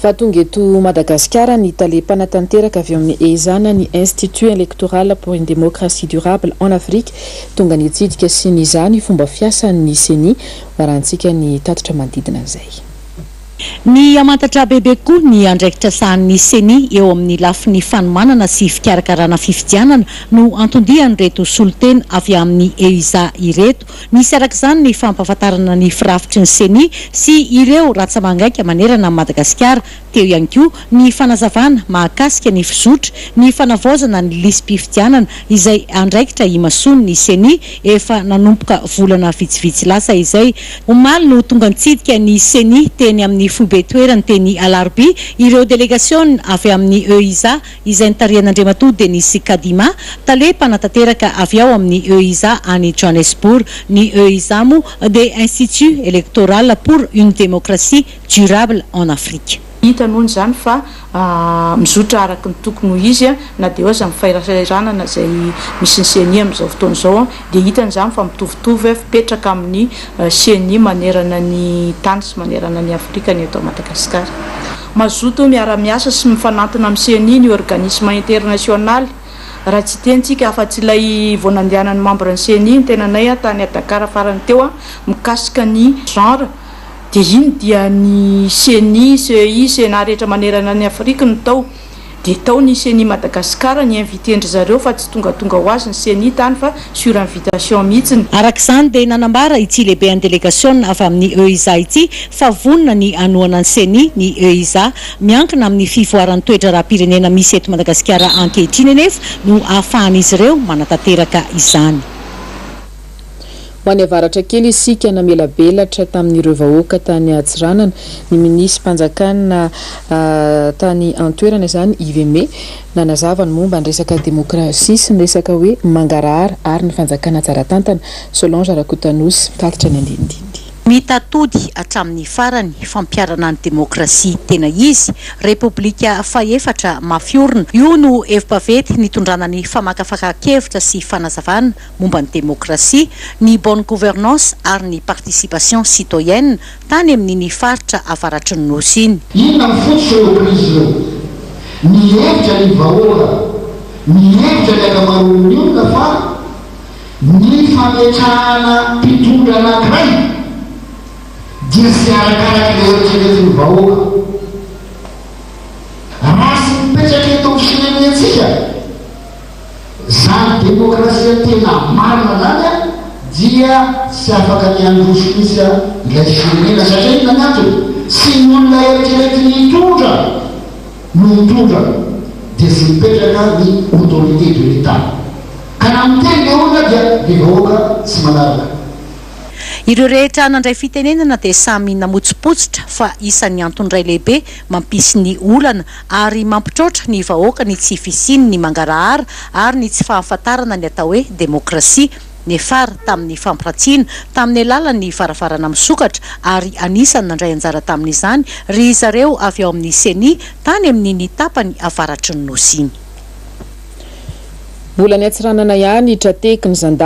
Fa tonga eto Madagasikara ny tale mpanatanteraka avy eo amin'ny EIZA na ny Institut Electoral pour une Démocratie Durable en Afrique. Tonga nitsidika sy nizaha ny fomba fiasan'ny CENI. Ho arahantsika ny tatitra manodidina an'izay. Ny hamantatra bebe koa ny andraikitra sahanin'ny CENI eo amin'ny lafiny fanomanana sy fikarakarana fifidianana no anton-dian'ireto solontena avy amin'ny EIZA ireto. Nisy araka izany ny fampahafantarana ny firafitry ny CENI sy ireo ratsa-mangaika manerana an'i Madagasikara. Teo ihany koa ny fanazavana mahakasika ny fizotry ny fanavaozana ny lisi-pifidianana izay andraikitra imasoan'ny CENI efa nanomboka volana vitsivitsy lasa izay. Omaly no tonga nitsidika ny CENI teny amin'ny foibe toerany teny Alarobia ireo delegasiona avy amin'ny EIZA izay notarihan'Andriamatoa Denis Kadima, tale mpanatanteraka avy ao amin'ny EIZA any Johannesburg. Ny EIZA moa dia Institut Electoral pour une Démocratie Durable en Afrique. Hita noho izany fa mizotra araka ny tokony ho izy na dia eo aza ny fahasahiranana izay misy ny Ceni amin'izao fotoana izao dia hitany izany fa mitovitovy fipetraka amin'ny Ceni manerana ny tany sy manerana ny Afrika ny eto Madagasikara. Mazoto miara-miasa sy mifanantona amin'ny Ceni ny organisme international raha tsy hiteny tsika afa-tsy ilay vao nandehanan'ny membre ny Ceni ny tenanay tany Dakar farany teo mikasika ny genre. Dia iny dia ny Ceni, CEI, Cena rehetra manerana an'i Afrika no tao. Dia tao ny Ceni Madagascar, ny invité-ndry zareo fa tsy tongatonga ho azy ny Ceni tany fa sur invitation mihitsiny. Araka izany dia nanambara ity lehiben'ny delegasiona avy amin'ny EIZA ity fa vonona ny hanohana ny Ceni ny EIZA. Miankina amin'ny fivoaran'ny toe-draharaham-pirenena misy eto Madagasikara ankehitriny anefa no ahafahan'izy ireo manatanteraka izany. Ho any avaratra kely isika, namelabelatra tamin'ireo vahoaka tany Antsiranana ny minisi-panjakana tany an-toerana izany, Yves Aimé, nanazava ny momba ny resaka demokrasia sy ny resaka hoe mangarahara ary ny fanjakana tsara tantana. Solange Rakotanosy mitatitra ny andinindininy. Mitatody hatramin'ny farany fampiharana ny demokrasia tena izy, Repoblika fahefatra mafy orina. Io no hevi-baventy nitondrana ny famakafakan-kevitra sy fanazavana momba ny demokrasia, ny bonne gouvernance ary ny participation citoyenne tany amin'iny faritra avaratry ny Nosy iny. Inona ny fototr'ireo krizy ireo? Mihevitra ny vahoaka, mihevitra ny ankamaroan'ny olona fa ny fametrahana mpitondra anankiray dia tsy arakaraka ilay eritreretin'ny vahoaka. Raha tsy mipetraka eto amin'ny firenentsika, Zany demokrasia tena marina zany an dia tsy afaka ny handroso mihitsy an ilay firenena satria inona ny antony? Tsy ny olona eritreretiny hitondra no mitondra dia tsy mipetraka ny autorité de l'Etat ka na miteny le olona dia le vahoaka tsy manaraka. Ireo rehetra nandray fitenenana dia samy namotsipotsitra fa isan'ny antony iray lehibe mampisy ny olana ary mampitroatra ny vahoaka ny tsy fisian'ny mangarahara ary ny tsy fahafantarana ny atao hoe demokrasia niafara tamin'ny fampiratsiana tamin'ny alalan'ny varavarana misokatra ary anisan'ny nandray anjara tamin'izany ry zareo avy ao amin'ny Ceni tany amin'iny tapany avaratry ny Nosy iny. Mbola ny Antsiranana ihany, tra-tehaky ny zandary.